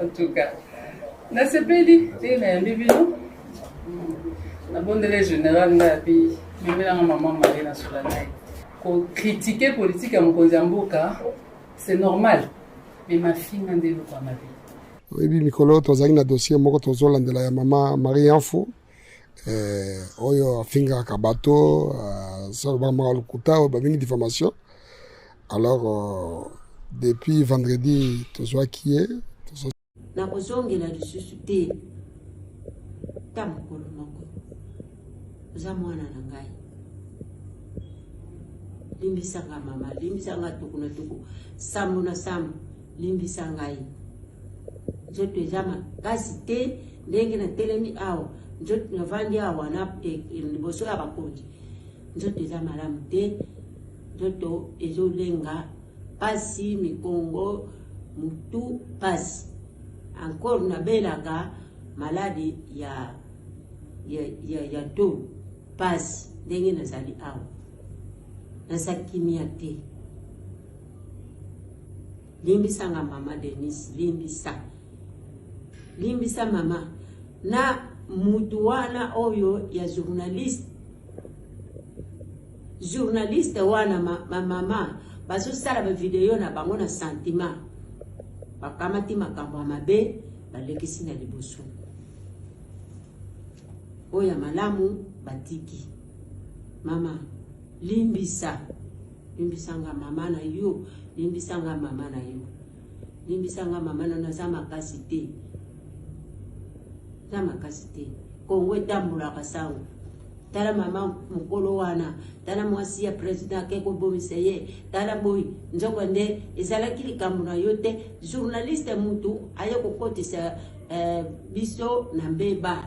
En tout cas, nasepeli ndenge nayambi bino. Nabondeli général ngai api memelanga mama Marie na sola na ye. Kocritiquer politique ya mokonzi ya mboka, c'est normal, mais mafinga nde eloko ya mabe. Oyebi, mikolo tozalaki na dossier moko tozolandela ya mama Marie Yanfu, oyo afingaka bato, asalobaka maka lokuta oyo babengi diffamation. Alors depuis vendredi tozwaki ye. Nakozongela lisusu te ta mokolo moko. Oza mwana na ngai, limbisanga mama, limbisanga tuku na tuku, sambo na sambo, limbisa ngai. Nzoto eza makasi te ndenge natelemi awa, nzoto navandi awa na liboso ya bakonzi, nzoto eza malamu te, nzoto ezolenga pasi, mikongo, mutu pasi. Encore nabelaka maladie ya to pasi. Ndenge nazali awa, naza kimia te. Limbisanga mama Denis, limbisa, limbisa mama. Na mutu wana oyo ya journaliste, journaliste wana ma, ma mama bazosala bavideo na bango na sentiment, bakamati makambo ya mabe, balekisi na liboso, oyo ya malamu batiki. Mama, limbisa, limbisanga mama na yo, limbisanga mama na yo, limbisanga mama na. Naza makasi te, eza makasi te. Kongo etambolaka sango. Tala mama mokolo wana, tala mwasi ya président ake kobomisa ye, tala boyi. Nzoko nde ezalaki likambo na yo te, journaliste mutu aye kokotisa biso na mbeba.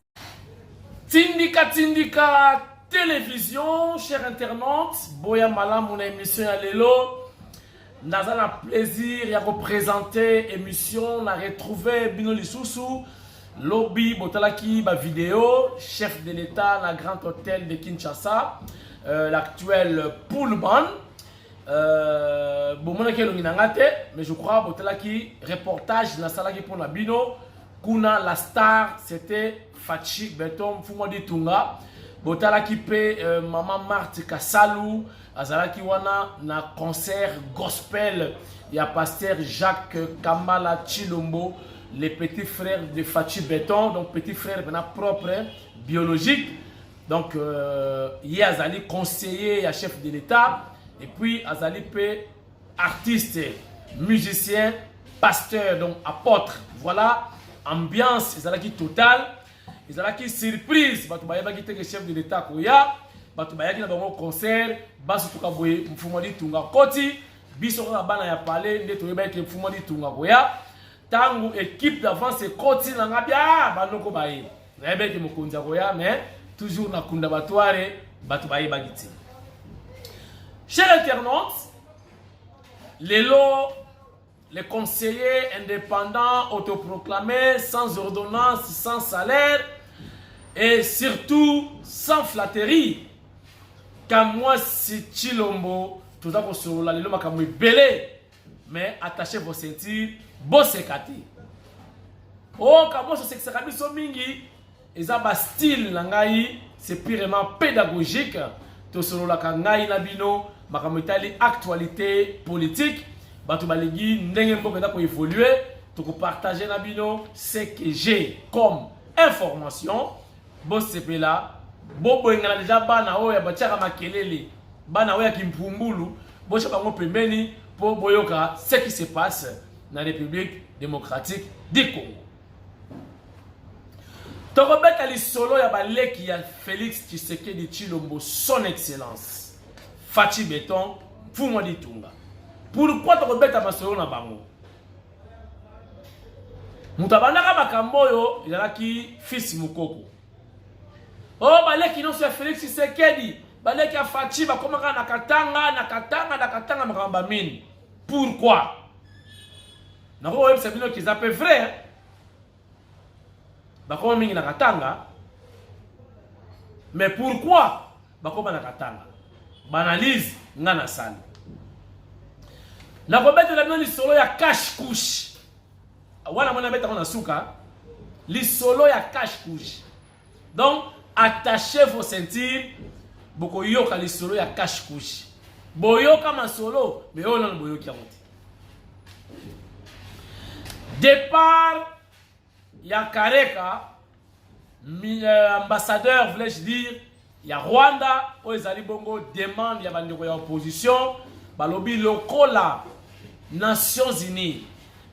Tindika Tindika Télévision, chers internautes, boya malamu na émission ya lelo. Naza na plaisir ya représenter émission na retrouver bino lisusu. Lobi botalaki ba vidéo chef de l'État na Grand Hôtel de Kinshasa, l'actuel Pullman. Bomonaki elongi na nga te, mais je crois botalaki reportage nasalaki mpona bino kuna. La star, c'était Fatshi Béton, Mfumu Ditunga. Botalaki mpe mama Marthe Kasalu azalaki wana na concert gospel ya pasteur Jacques Kambala Chilombo, le petit frère de Fatshi Béton, donc petit frère maintenant propre biologique. Donc ye azali conseiller ya chef de l'État et puis azali mpe artiste musicien, pasteur, donc apôtre. Voilà, ambiance ezalaki totale, ezalaki surprise. Bato bayebaki te ke chef de l'État koya. Bato bayaki na bango concert, basutuka boye, Mfumu Ditunga koti. Biso kaka bana ya palais nde toyebaki ke Mfumu Ditunga koya. Ntango équipe d'avance ekoti na nga bia banoko baye, nayebaki mokonzi akoya, mais toujours na kunda batware, bato bayebaki te. Cher internaute, lelo les conseillers indépendants autoproclamés, sans ordonnance, sans salaire et surtout sans flatterie, Kamwasi Chilombo, toza kosolola lelo makambo ebele, mais attachez vos ceintures, boseka te. O Kamwasi osekisaka biso mingi, eza bastyle na ngai, c'est purement pédagogique. Tosololaka ngai na bino makambo etali actualité politique. Bato balingi ndenge mboka eza koévolue, tokopartage na bino ce que j'ai comme information. Bosepela, bobengana deja bana oyo batiaka makelele, bana oyo ya kimpumbulu, botya bango pembeni mpo boyoka ce qui se passe na République démocratique du Congo. Tokobeta lisolo ya baleki ya Félix Tshisekedi Tshilombo, son excellence Fatshi Béton, Mfumu Ditunga. Pourquoi tokobeta masolo na bango? Moto abandaka makambo oyo ezalaki fils Mokoko. Oyo baleki nyonso ya Félix Tshisekedi, baleki ya Fatshi, bakomaka na Katanga, na Katanga, na Katanga, makambo bamini. Pourquoi? Nakoyebisa bino kiza mpe vrai, bakoma mingi na Katanga. Mais pourquoi bakoma na Katanga? Baanalyse nga nasali, nakobetela bino lisolo ya cache couche. Wana mwana abeta ngo na suka lisolo ya cash couche. Donc attachez vos ceintures, bokoyoka lisolo ya cash couche. Boyoka masolo, mais oyo nanu boyoki yango te. Départ ya Kareka, ambassadeur voulais-je dire ya Rwanda, oyo ezali bongo demande ya bandeko ya opposition, balobi lokola Nations Unies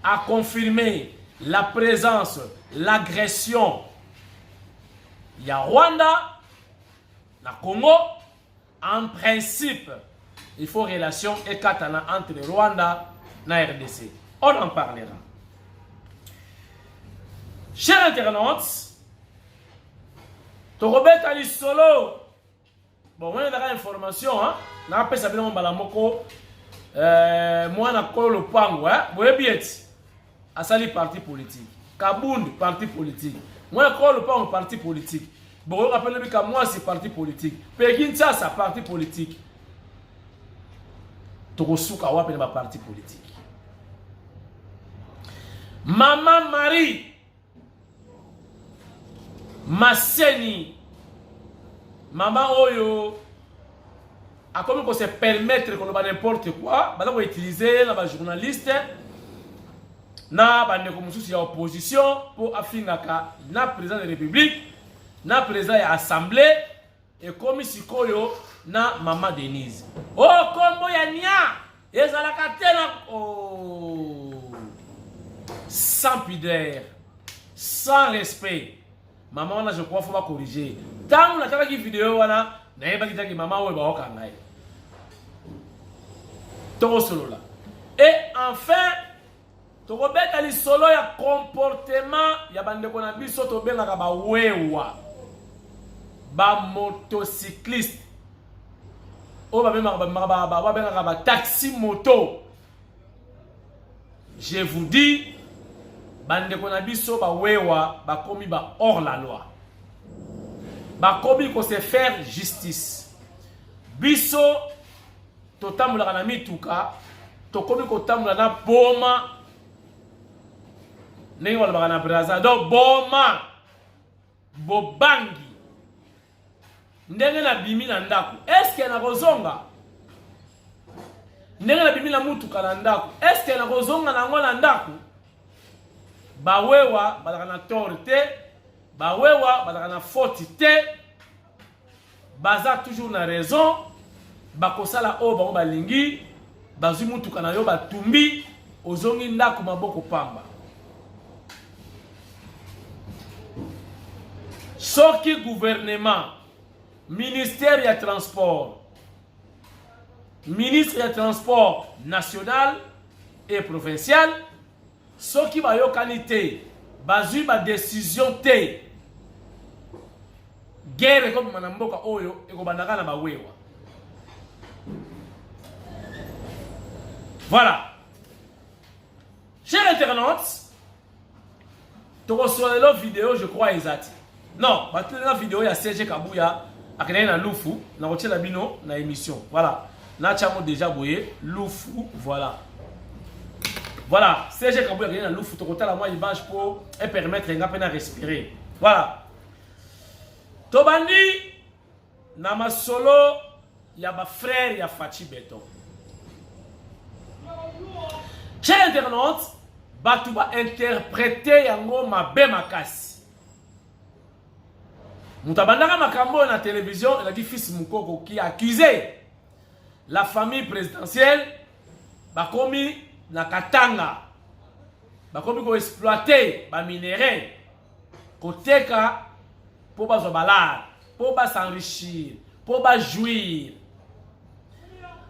a confirmé la présence, l'agression ya Rwanda na Congo, en principe il faut relation ekatana entre Rwanda na RDC. On en parlera. Chers internautes, tokobeta lisolo. Bon, wana ezalaka information, hein? Napesa bino mbala moko mwana kolo lopango, hein? Boyebi eti asali parti politique, Kabund parti politique, mwana kolo lopango parti politique, bokoyoka mpe lobi Kamwasi parti politique, Pegi Ntsasa parti politique. Tokosuka wapi na ba parti politique? Mama Marie Maseni, mama oyo akomi ko se permettre koloba n'importe quoi, baza ko utiliser na ba journaliste na bandeko mosusu ya opposition mpo afingaka na président de république na président ya assemblée. Ekomi sikoyo na mama Denise, o oh, kombo ya nia ezalaka te na oh. Sans pudeur, sans respect, mama wana, je crois faut bacorriger. Ntango natalaki video wana, nayebaki taki mama oyo baoka ngai, tokosolola. Et enfin tokobeta lisolo ya comportement ya bandeko na biso tobengaka bawewa, bamotocycliste oyo babengaka bataxi moto. Je vous dis, bandeko na biso bawewa bakomi ba hors la loi, bakomi ko se faire justice. Biso totambolaka na mituka, tokomi kotambola na boma, ndenge balobaka na Braza, donc boma bobangi. Ndenge nabimi na ndako, eske nakozonga? Ndenge nabimi na mutuka na ndako, eske nakozonga nango na ndako? Bawewa bazalaka na tort te, bawewa bazalaka na faute te, baza toujours na raison. Bakosala oyo bango balingi. Bazwi mutuka na yo, batumbi, ozongi ndako maboko pamba. Soki gouvernement, ministère ya transport, ministre ya transport national et provincial, soki bayokani te, bazwi badécision te, guerre ekobima na mboka oyo, ekobandaka na bawewa. Voilà, chers internautes, tokosola lelo. Video, je crois, eza te. Non, batelela video ya CG Kabuya akendaki na Lufu, nakotiela bino na émission. Voilà, natiango déjà boye, Lufu. Voilà, voilà, CG Kabuya akendaki na Lufu. Tokotala mwa image mpo epermettre nga mpe na respirer. Voilà, tobandi na masolo ya bafrère ya Fatshi Béton. Cher internaute, bato bainterprete yango mabe makasi. Moto abandaka makambo oyo na télévision ezalaki Fils Mukoko, qui accusé la famille présidentielle bakomi na Katanga, bakomi koexploite baminerai, koteka mpo bazwa balare, mpo bas'enrichir, mpo bajouir.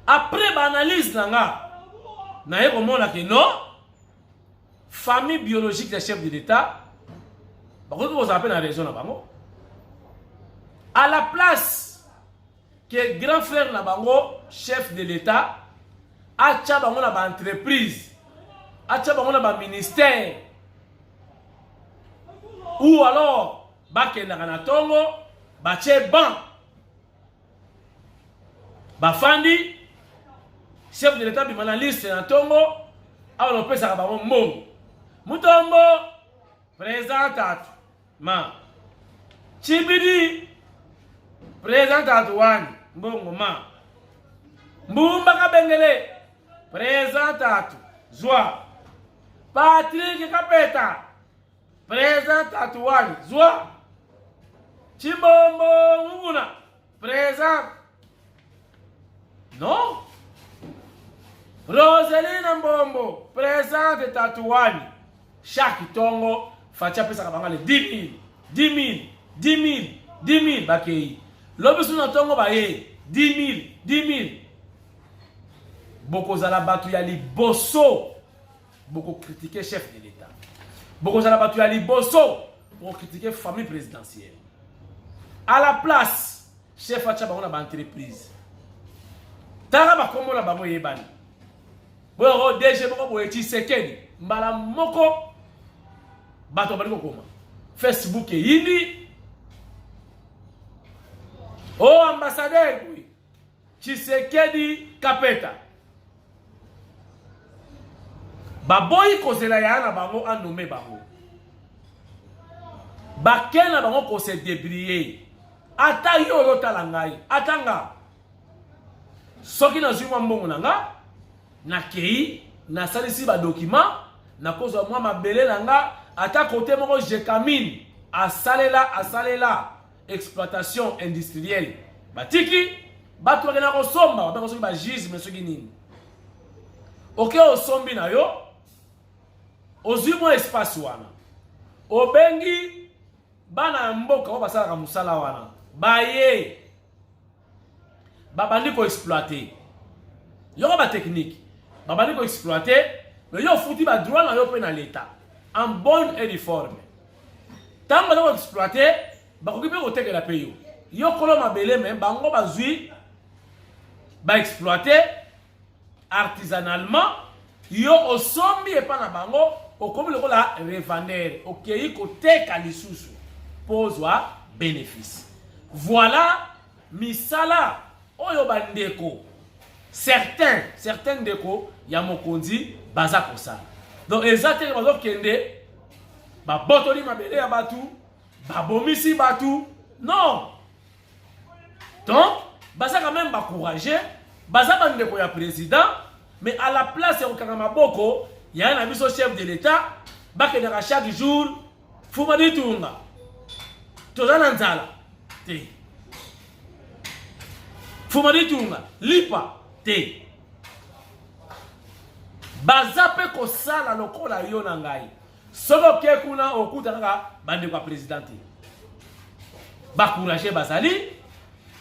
Après baanalyse na nga, naye komona ke non, famille biologique ya chef de l'État bakoki kozala mpe na raison na bango. À la place ke grand frère na bango chef de l'État atya bango na baentreprise, atya bango na baministère, ou alors bakendaka na ntongo, batie ban, bafandi, chef de l'État bima na liste na ntongo awa, na opesaka bango mbongo. Mutombo présent tatu ma Chibidi présent tatu wani mbongo ma Mbumba Kabengele présent tatu zwa Patrick Kapeta présent tatu wani zwa Chimbombo Muguna présent non Roselina Mbombo présente tatu wani chaque tongo Fatshi apesaka bango le 10 000 10 000 10 000 10 000 bakei lobi su na ntongo baye 10 000 10 000 bokozala bato ya liboso bokokritike chef de l'état bokozala bato ya liboso bokokritike famille présidentielle à la place chef atya bango na baentreprise tala bakombo na bango eyebani boyoko dg moko boye tshisekedi mbala moko bato babandi kokoma facebook eyindi o oh, ambassadeur boye Tshisekedi Kapeta baboyi kozela yaya na bango anome bango bake na bango kose debrouiller ata yo ozotala ngai ata nga soki nazwi mwa mbongo na nga nakei nasalisi badokima nakozwa mwa mabele na nga ata kote moko jekamine asalela asalela exploitation industrielle batiki bato bakenda kosomba babenga soki bagisme soki nini oke osombi na yo ozwi mwa espace wana obengi bana ya mboka oyo basalaka mosala wana baye babandi koexploite yoko batechnique babandi koexploite mais yo ofuti badroit na yo mpe na leta en bonne et due forme ntango baza koexploite bakoki mpe kotekela mpe yo yo kolo mabele me bango bazwi baexploite artisanalement yo osombi epa na bango okomi lokola revendeur okei koteka lisusu mpo ozwa bénéfice voilà misala oyo bandeko certains certains ndeko ya mokonzi baza kosala donc eza te bazokende babotoli mabele ya bato babomisi bato non donc baza quand même bacourageux baza bandeko ya président mais à la place ya kokanga maboko yaya na biso chef de l'état bakendaka chaque jour fuma ditunga toza na nzala te fuma ditunga lipa te baza mpe kosala lokola yo na ngai soki oke kuna okuta kaka bandeko ya président te bacourage bazali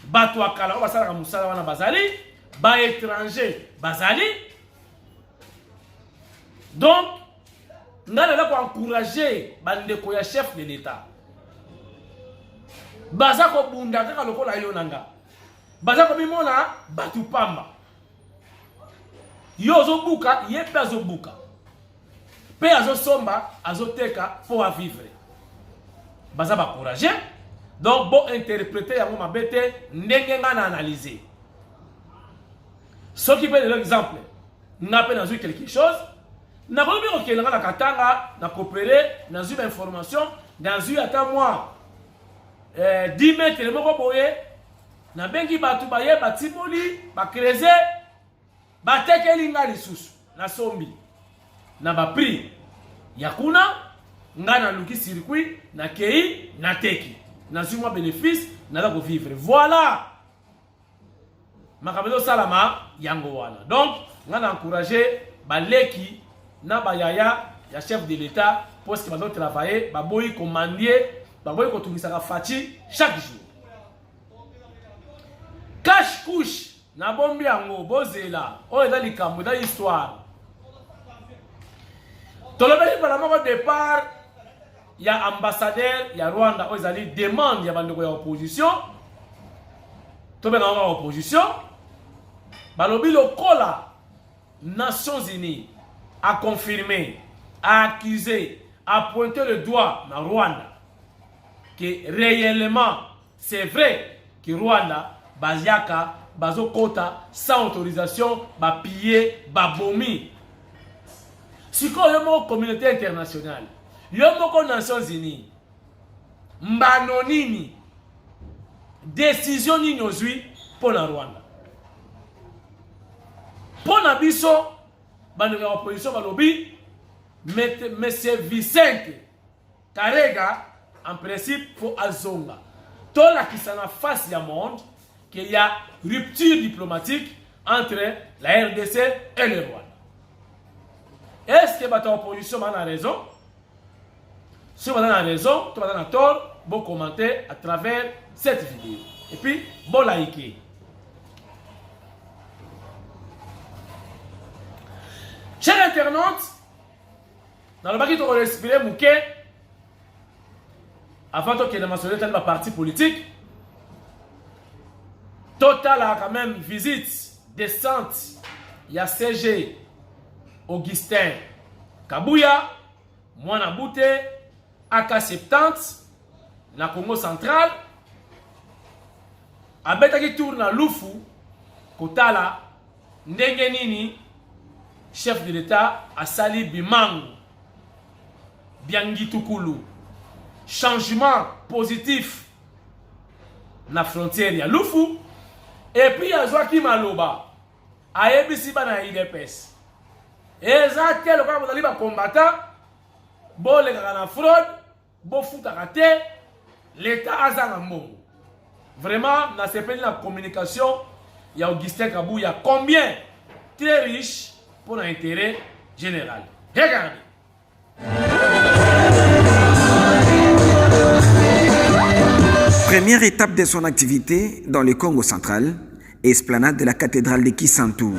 bato ya kala oyo basalaka mosala wana bazali baétranger bazali donc ngai naza koencourage bandeko ya chef de l'état baza kobunda kaka lokola yo na nga baza komimona bato pamba yo ozobuka ye mpe azobuka mpe azosomba azoteka mpo avivre baza bacourage donc bo interprete yango mabe te ndenge ngai na analyse soki mpe lelo exemple nga mpe nazwi quelque chose nakoki mpe kokende nga na katanga na coopere nazwi bainformation nazwi ata mwa eh, 10 mètre moko boye nabengi bato baye batimoli bacrese batekeli nga lisusu nasombi na baprix ya kuna ngai naluki circuit nakei nateki nazwi mwa bénéfice naza kovivre voilà makambo ezosalama yango wana donc ngai na encourage baleki na bayaya ya chef de l'état poske bazotravaille baboyi komandie baboyi kotungisaka faci chaque jour cash couche nabombi yango bozela oyo eza likambo eza histoire tolobeli mbala moko départ ya ambassadeur ya rwanda oyo ezali demande ya bandeko ya opposition tobenga yango opposition balobi lokola nations unies a confirmé a accusé a pointé le doigt na rwanda que réellement c'est vrai que rwanda bayaka bazokota sans autorisation bapille babomi. Sikoyo yo moko communauté internationale, yo moko Nations Unies, mbano nini, decision nini ozwi mpo na Rwanda? Mpo na biso bandeko ya opposition balobi monsieur Vicente Karega en principe faut azonga tolakisa na face ya monde qu'il y a rupture diplomatique entre la RDC et le Rwanda. Est-ce que bato ya opposition bana raison? Soki baza na raison to baza na tort, bo commenter à travers cette vidéo. Et puis, bo liker. Chers internautes, nalobaki tokorespire moke avant tokende masolo etali baparti politique totala quand même visite descente ya cg augustin kabuya mwana bute ak 70 na congo central abetaki tour na lufu kotala Ndenge nini chef de l'etat asali bimangu bia ngitukulu changement positif na frontière ya Lufu et puis azwaki maloba ayebisi bana ya UDPS eza te lokola bozali ba combattant bolekaka na fraude Bofutaka te, l'etat azanga mbongo. Vraiment nasepeli na communication ya Augustin Kabuya combien très riche pour l'intérêt général. Regardez. Première étape de son activité dans le Congo central, esplanade de la cathédrale de Kisantu.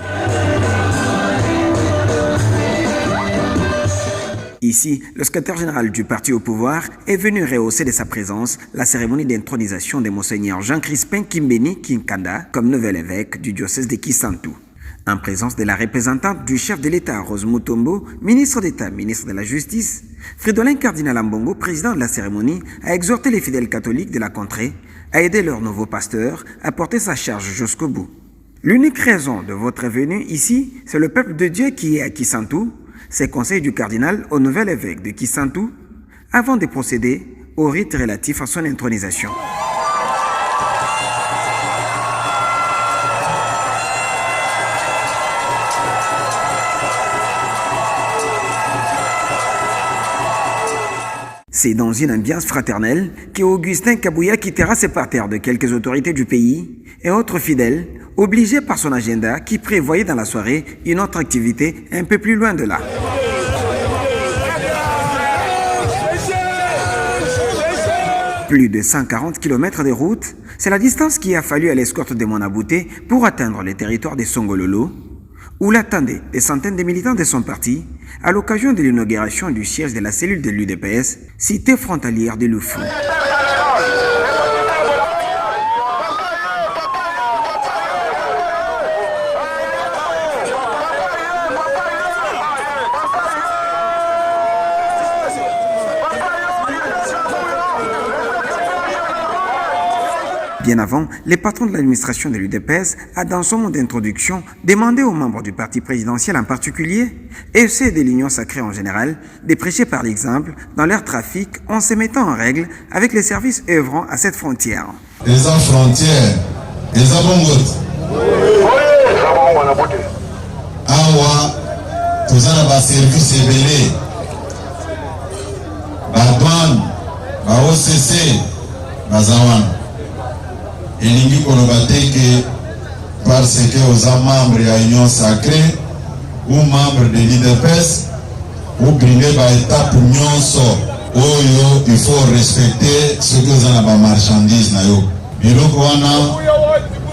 Ici, le secrétaire général du parti au pouvoir est venu rehausser de sa présence la cérémonie d'intronisation de Monseigneur Jean-Crispin Kimbeni Kinkanda comme nouvel évêque du diocèse de Kisantu. En présence de la représentante du chef de l'État, Rose Mutombo, ministre d'État, ministre de la Justice, Fridolin Cardinal Ambongo, président de la cérémonie, a exhorté les fidèles catholiques de la contrée à aider leur nouveau pasteur à porter sa charge jusqu'au bout. L'unique raison de votre venue ici, c'est le peuple de Dieu qui est à Kisantu, c'est conseil du cardinal au nouvel évêque de Kisantu, avant de procéder au rite relatif à son intronisation. C'est dans une ambiance fraternelle que Augustin Kabouya quittera ses parterres de quelques autorités du pays et autres fidèles, obligés par son agenda qui prévoyait dans la soirée une autre activité un peu plus loin de là. Plus de 140 km de route, c'est la distance qu'il a fallu à l'escorte de Monabouté pour atteindre le territoire de Songololo, où l'attendaient des centaines de militants de son parti à l'occasion de l'inauguration du siège de la cellule de l'UDPS, cité frontalière de Lufu. Bien avant, les patrons de l'administration de l'UDPS a, dans son mot d'introduction, demandé aux membres du parti présidentiel en particulier et ceux de l'Union sacrée en général de prêcher par l'exemple dans leur trafic en se mettant en règle avec les services œuvrant à cette frontière. Eza frontière eza bongo te awa toza na baservice ebele badouane ba occ baza wana elingi koloba te ke parce que oza membre ya union sacrée ou membre de l'udps obrûle baétape nyonso oyo il faut respecter soki oza na bamarchandise na yo biloko wana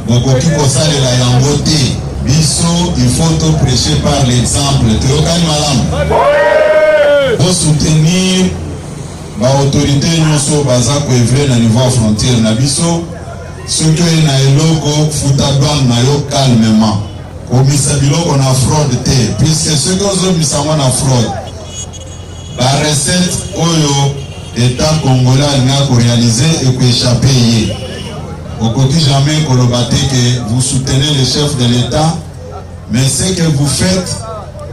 bokoki kosalela yango te biso il faut to prêcher par l'exemple toyokani malamu bosoutenir baautorité nyonso baza koœuvrer na niveau ya frontière na biso soki oye na eloko futa douane na yo calmement komisa biloko na fraude te puisque soki ozomisa yango na fraude barecette oyo état congolais alingaka koréaliser ekoéchappe ye okoki jamais koloba te que vous soutenez le chef de l'état mais ce que vous faites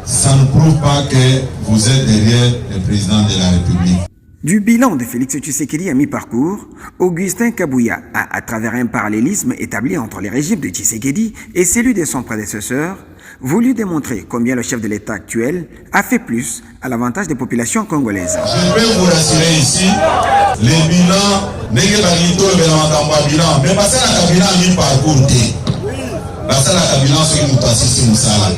Ça ne prouve pas que vous êtes derrière le président de la République. Du bilan de Félix Tshisekedi à mi-parcours, Augustin Kabouya a, à travers un parallélisme établi entre les régimes de Tshisekedi et celui de son prédécesseur, voulu démontrer combien le chef de l'État actuel a fait plus à l'avantage des populations congolaises. Je peux vous rassurer ici, les bilans, ndenge balingi tolobela makambo ya bilan, mais basalaka bilan ya mi-parcours te. Basalaka bilan soki moto asisi mosala.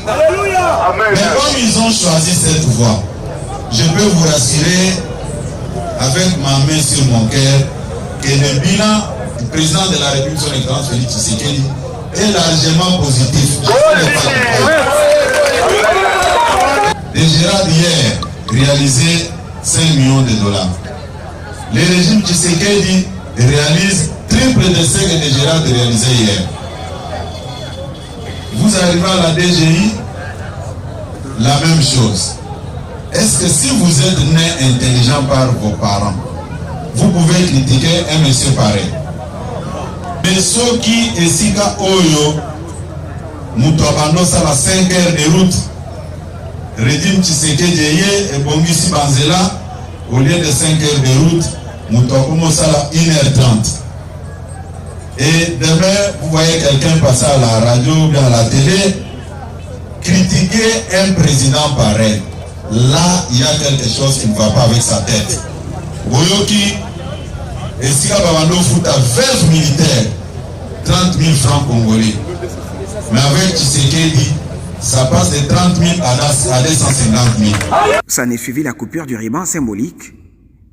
Mais comme ils ont choisi cette voie, je peux vous rassurer avec ma main sur mon cœur que le bilan du président de la République, son Excellence Félix Tshisekedi, est largement positif. DGRAD hier réalisé 5 millions de dollars. Le régime Tshisekedi réalise triple de ce que DGRAD réalisait hier. Vous arrivez à la DGI, la même chose. Est-ce que si vous êtes né intelligent par vos parents, vous pouvez critiquer un monsieur pareil? Mais soki esika oyo moto abanda osala 5 heures de route, régime Tshisekedi eye ebongisi banzela, au lieu de 5 heures de route, moto akomi osala 1 heure 30. Et demain, vous voyez quelqu'un passer à la radio ou bien à la télé, critiquer un président pareil. Là, il y a quelque chose qui ne va pas avec sa tête. Boyoki, esika babando futa veuve militaire, 30 000 francs congolais. Mais avec Tshisekedi, ça passe de 30 000 à 250 000. Ça n'est suivi la coupure du ruban symbolique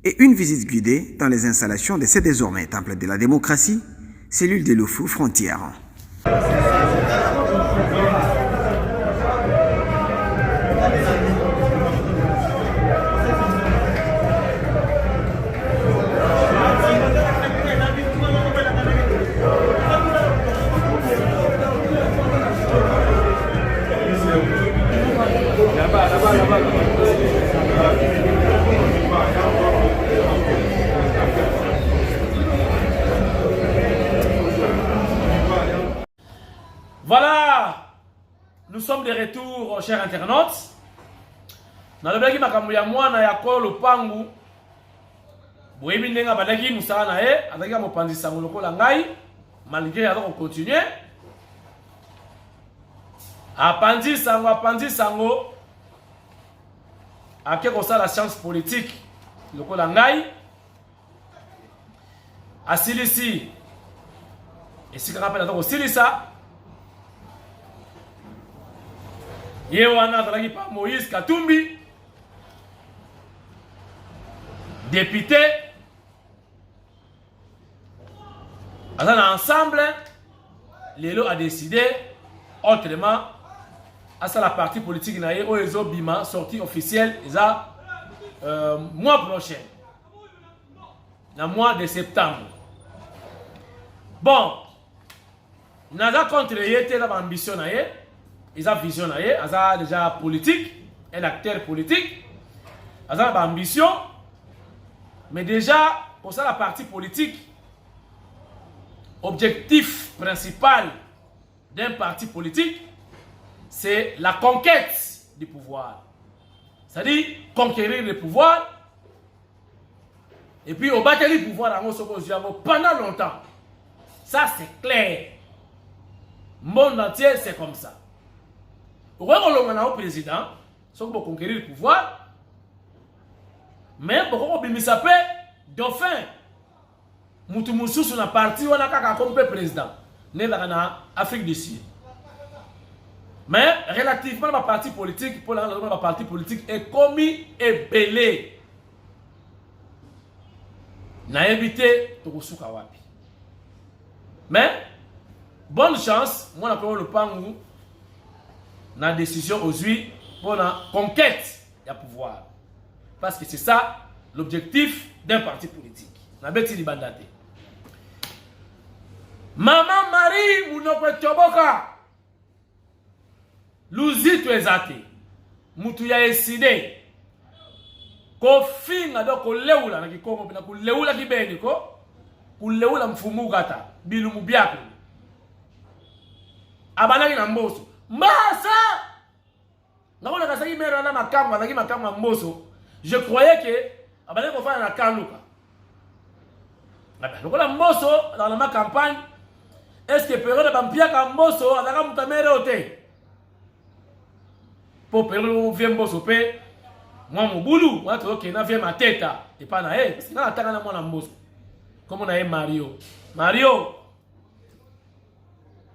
et une visite guidée dans les installations de ces désormais temple de la démocratie, cellule de Lufu frontière. Voilà, nous sommes de retour, chers internautes. Nalobelaki makambo ya mwana ya kolo lopangu. Boyebi ndenge abandaki mosala na ye, azalaki ya mopanzi sango lokola ngai, malgré aza kocontinue. Apanzi sango, apanzi sango, ake kosala science politique lokola ngai. Asilisi esika nga mpe naza kosilisa ye wana azalaki pa Moïse Katumbi député aza na ensemble lelo a décidé autrement asala parti politique na ye oyo ezobima sortie officielle eza euh, mois prochain na mois de septembre. Bon, naza contre ye te, eza baambition na ye, eza vision na ye, aza déjà politique, un acteur politique, aza na baambition, mais déjà kosala parti politique, objectif principal d'un parti politique, c'est la conquête du pouvoir. C'est-à-dire conquérir le pouvoir et puis obateli pouvoir yango soki ozwi yango pendant longtemps. Ça c'est clair. Monde entier c'est comme ça. Okoki kolonga na yo président soki boconquérir le pouvoir, mais bokoki kobimisa mpe dauphin mutu mosusu na parti wana kaka akomi mpe président nde ezalaka na Afrique du Sud. Mais relativement na baparti politique, mpo na nazomona baparti politique ekomi ebele, nayebi te tokosuka wapi. Mais bonne chance mwana kolo lopangu na décision ozwi mpona conquête ya pouvoir, parce que c'est ça l'objectif d'un parti politique. Nabeti libanda te. Mama Marie munoko etoboka luzitu eza te, mutu ya eside kofinga do koleula na kikongo na koleula kibeni ko koleula mfumukata bilumu byako abandaki na mboso mbasa. Nga ko nakasaki mère wana makango, azalaki makango ya Mboso. Je croyais que abandaki kofanda na Kaluka. Lokola Mboso azalaka na ma campagne, est-ce que période ya bampiaka Mboso azalaka moto ya mère oyo te? Po période vie Mboso pe mwa mobulu wana tozokende na vie Mateta epai na ye, parce que nga natanga na mwana Mboso. Kombo na ye Mario. Mario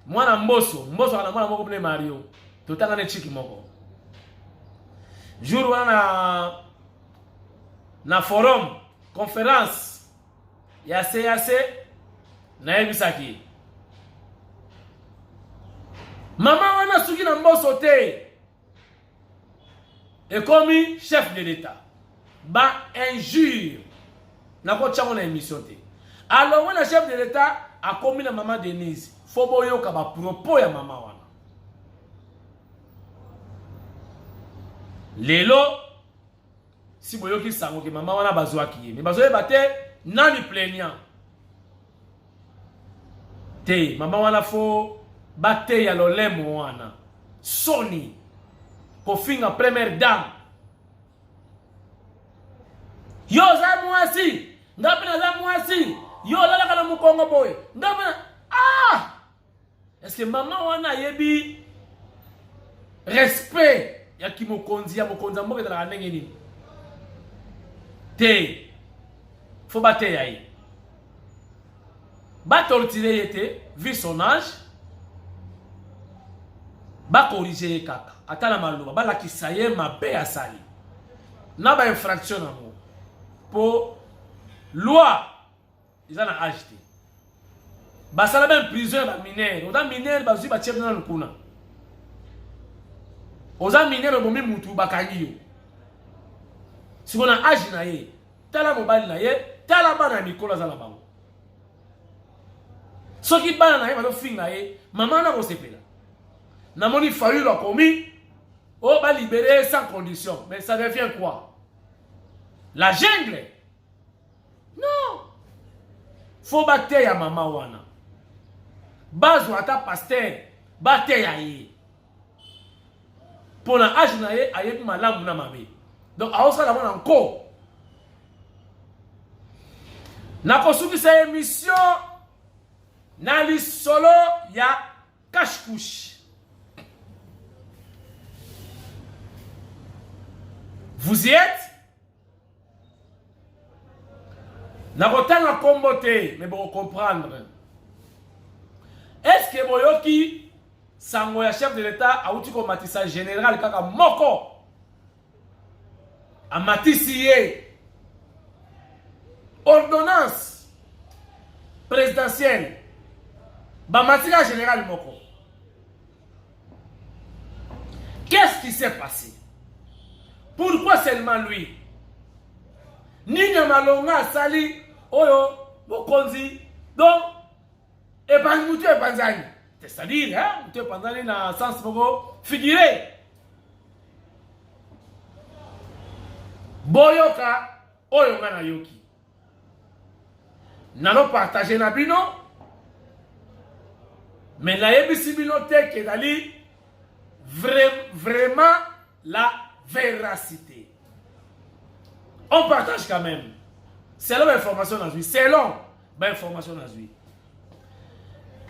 mwana mboso mboso akana mwana moko mne mario totanga ne chiki moko jour wana na, na forum conférence ya cac nayebisaki ye mama wana suki na mboso te ekomi chef de l'etat ba injure nakotya ngo na émission te alongwe na chef de l'etat akomi na mama denise fo boyoka bapropos ya mama wana lelo si boyoki sango ke mama wana bazwaki ye me bazoyeba te nani plaignant te mama wana fo bateya lolemo wana soni kofinga première dame yo oza mwasi nga mpe naza mwasi yo olalaka na mokongo boye nga mpe ah Est-ce que maman wana ayebi respect ya kimokonzi ya mokonzi ya mboka ezalaka ndenge nini? Te. Faut bateya ye. Ba torturer ye te, vu son âge. Ba corriger ye kaka. Ata na maloba, balakisa ye mabe asali. Na ba infraction yango. Po loi eza na age te basala meme prison ya baminere oza minere bazwi batie bino nanu kuna oza minere obomi mutu bakangi yo siko na age na ye tala mobali na ye tala bana ya mikolo aza na bango soki bana na ye bazofinga ye mama na kosepela namoni fayulu akomi oyo oh, balibere sans condition mais ça devient quoi la jungle Non! Faut bateya mama wana. Bazwa ata pasteur bateya ye. Pona age na ye ayebi malamu na mabe. Donc aosala yango na nko. Nakosukisa emission na lisolo ya cache-couche. Vous y êtes? Nakotanga kombo te mais boko comprendre. Est-ce que boyoki sango ya chef de l'État awuti komatisa général kaka moko amatisi ye ordonnance présidentielle bamati kaka général moko Qu'est-ce qui s'est passé? Pourquoi seulement lui? Nini ya malonga asali oyo mokonzi donc epanzi mutu epanzani c'est-à-dire hein, mutu epanzani na sens moko figuré boyoka oyo nga nayoki nano partage na bino me nayebisi bino te ke ezali vraiment la véracité on partage quand même selon bainformation nazwi selon bainformation nazwi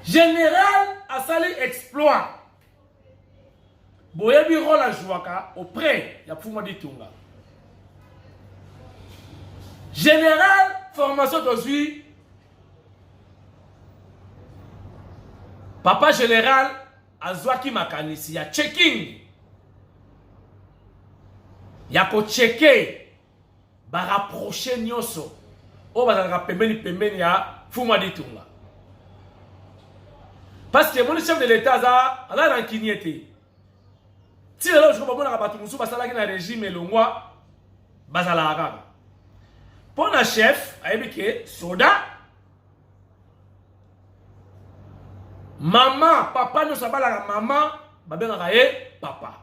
général asali exploit Boyebi role ajouaka auprès ya Pfumwa Ditunga. Général formation tozwi Papa général azwaki makanisi ya checking ya kocheke ba rapproche nyonso oyo bazalaka pembeni pembeni ya Fuma Ditunga parce que moni chef de l'etat aza aza rancunier te ti lelo sikoyo bamonaka bato mosusu basalaki na régime elongwa bazalaka kaka mpo na chef ayebi ke soda mama papa nyonso abalaka mama babengaka ye papa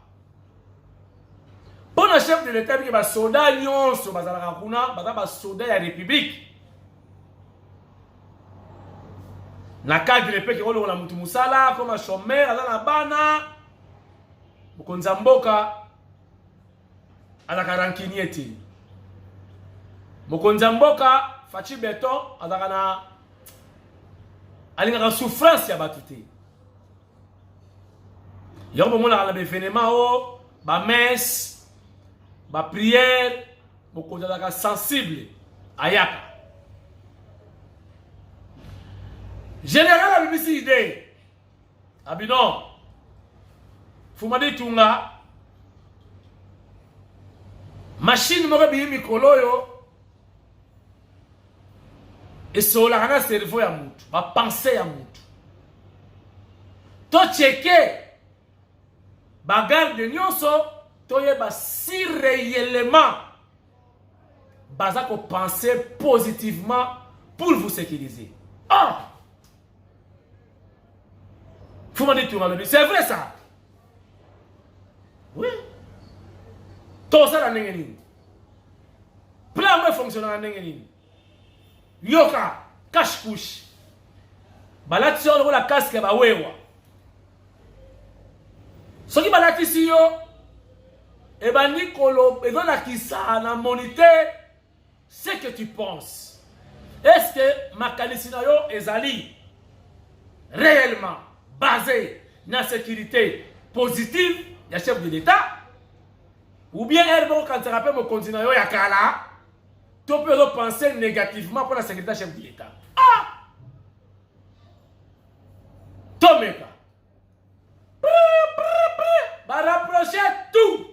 mpo na chef de l'etat bike basoda nyonso bazalaka kuna baza basoda ya république na cadre mpe kekolongola motu mosala akoma chômeur aza na bana mokonzi ya mboka. Azalaka rancunier te. Mokonzi ya mboka Fatshi Beton azalaka na alingaka souffrance ya bato te. Yango bomonaka na baevenement o bamesse baprière, mokonzi azalaka sensible, ayaka. Général abimisi idée abino Fumadi Tunga, machine moko ebimi mikolo oyo esololaka na cerveau ya mutu, bapense ya mutu. Tocheke bagarde nyonso, toyeba si réellement baza kopenser positivement pour vous sécuriser. Ah! Fumadi Tunga alobi c'est vrai ça. Oui, tosala ndenge nini? Plan yango efonctionnaka ndenge nini? Yoka, cache couche balatisi yo lokola casque ya bawewa. Soki balatisi yo, ebandi kolo ezolakisa na moniteur ce que tu penses. Est-ce que makanisi na yo ezali réellement basé na sécurité positive ya chef de l'État, ou bien ere moko okanisaka mpe mokonzi na yo ya kala, to mpe ozopense négativement mpo na sécurité ya chef de l'État? Ah, tomeka barapproche tout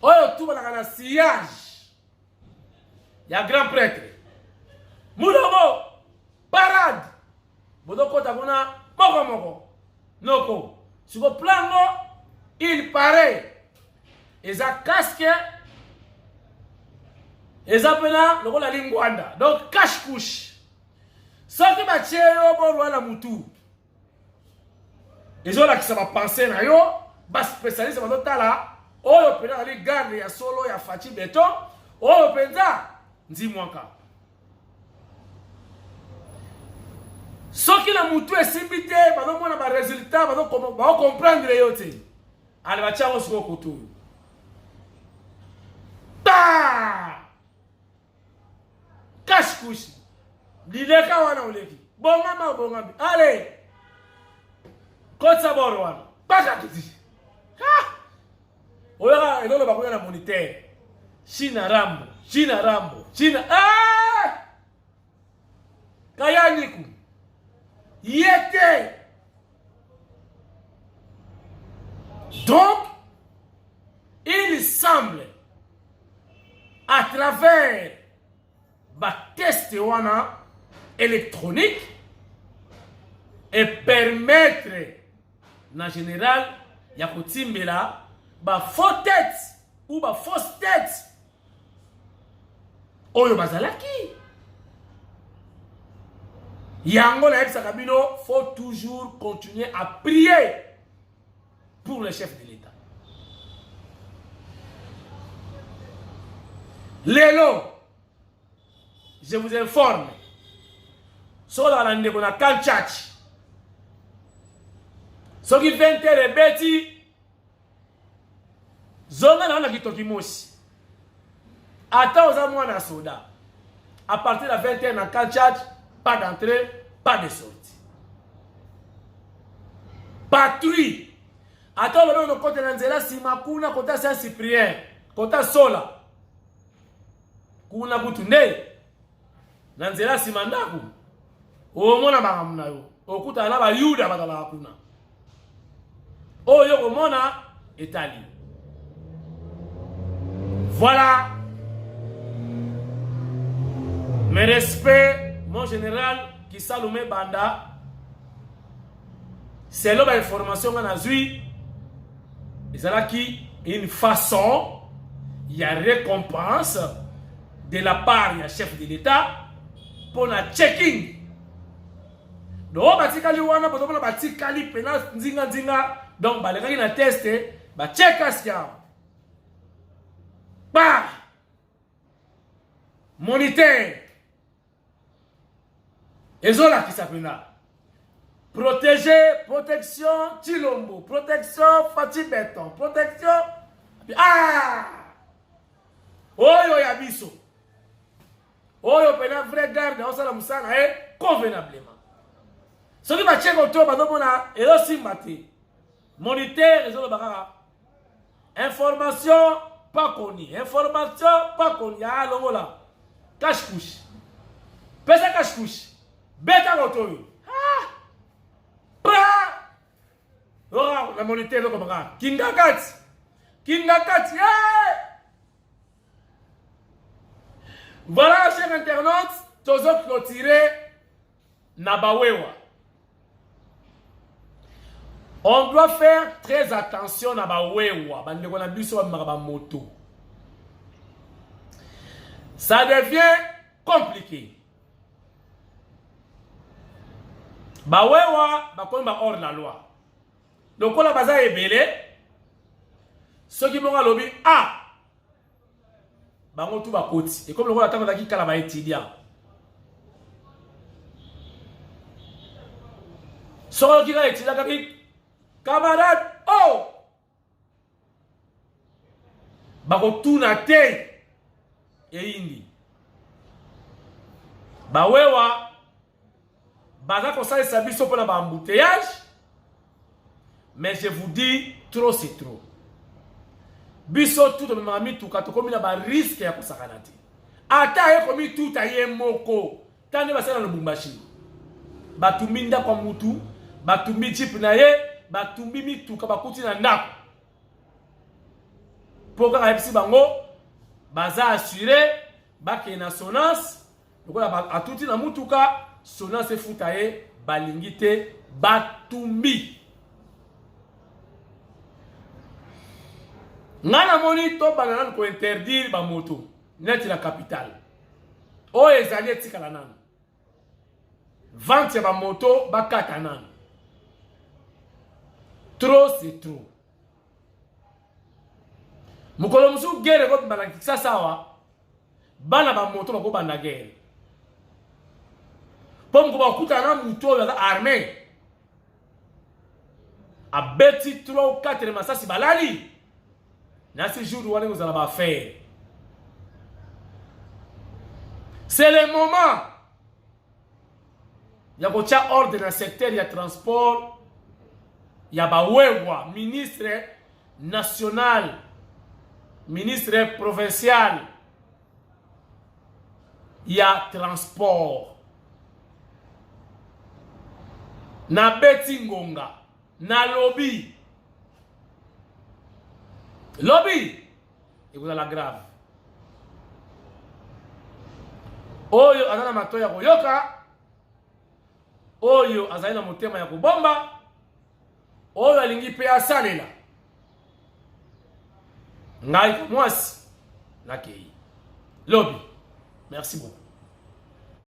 oyo tubalaka na sillage ya grand prêtre Mulongo, parade bozokɔta kuna moko moko noko. Siko plango, il paraît eza casque, eza mpena lokola lingwanda, donc cache couche. Soki batie yo borwa na mutu, ezolakisa bapense na yo. Baspécialiste bazotala oyo mpenza azali garde ya solo ya Fatshi Beton, oyo mpenza ndimwaka. Soki na mutu esimbi te, bazomona baresultat, baocomprendre yo te. Ale, batia yango sikoyo kotu ta cache couche, lileka wana oleki, bongama, obongami, ale kotisa boro wana paka kiti oyoka ezoloba kuna na moniteur: "China Rambo, China Rambo, China." Ah! Kayaniku ye te. Donc il semble, à travers batest wana électronique, et permettre na général ya kotimbela bafaux tête ou bafausse tête oyo bazalaki yango. Nayebisaka bino, faut toujours continuer à prier pour le chef de l'État. Lelo, je vous informe, soki ozalaka na ndeko na camp Tshatshi, soki 20 heures ebeti, zonga na yo na kitoki mosi. Ata oza mwana soda, à partir de 20 heures na camp Tshatshi, pas d'entrée, pas de sortie, patrouille. Ata olobi okokota na nzela nsima kuna, kota Saint Cyprien, kota Sola kuna, kutu nde na nzela nsima ndako, omona makambo na yo, okutana na bayuda bazalaka kuna. Oyo komona etali. Voilà mes respects, mon général Kisalume Banda. Selon bainformation nga nazwi, ezalaki une façon ya récompense de la part ya chef de l'État mpona checking. Donc batikali wana, bozomona batikali mpena nzinga nzinga, donc balekaki na test, batie casque awa ba moniteur ezolakisa mpena protéger, protection Tshilombo, protection Fatshi Beton, protection. Ah! Oyo ya biso. Oyo pena vrai garde aosala mosala na ye convenablement. Soki batie koto bazomona ezosimba te. Moniteur ezoloba kaka information pas connue, information pas connue. Ah longola. Cache couche. Pesa cache couche. Beta koto oyo. Ah! Pa! Ora na moniteur ezokoma kaka kingakati. Kingakati. Eh! Voilà, chers internautes, tozo clôturer na bawewa. On doit faire très attention na bawewa, bandeko na biso bamemaka ba moto. Ça devient compliqué. Bawewa bakomi ba hors la loi. Lokola baza ebele, soki moko alobi ah bango tu bakoti ekomi lokola ntango azalaki kala ba étudiant soki oyoki kaka étudiant kaki camarade oh bakotuna te eyindi bawewa baza kosalisa biso mpona ba embouteillage mais je vous dis trop c'est trop biso tu tomemaka mituka tokomi na bariske ya kosakana te ata aye komituta ye moko ta nde basala na lubumbashi batumbi ndako ya mutu batumbi jipe na ye batumbi mituka bakuti na ndako mpo kaka ayebisi bango baza assure bakende na sonance lokola atuti na mutuka sonas efuta ye balingi te batumbi ngai namoni tobanda nanu kointerdire bamoto neti na capitale oyo ezali etikala nanu vente ya bamoto bakata nanu trop c'est trop mokolo mosusu guerre ekobima na kisasa awa bana ba moto bakobanda guerre mpo moko bakutana na moto oyo aza arme abeti 3 ou 4 masasi balali nasi jour wana ekozala baaffaire c'est le moment ya kotya ordre na secteur ya transport ya bawewa ministre national ministre provincial ya transport nabeti ngonga nalobi lobi ekozala grave oyo aza na matoi ya koyoka oyo azali na motema ya kobomba oyo alingi mpe asalela ngai mwasi nakei lobi merci beaucoup.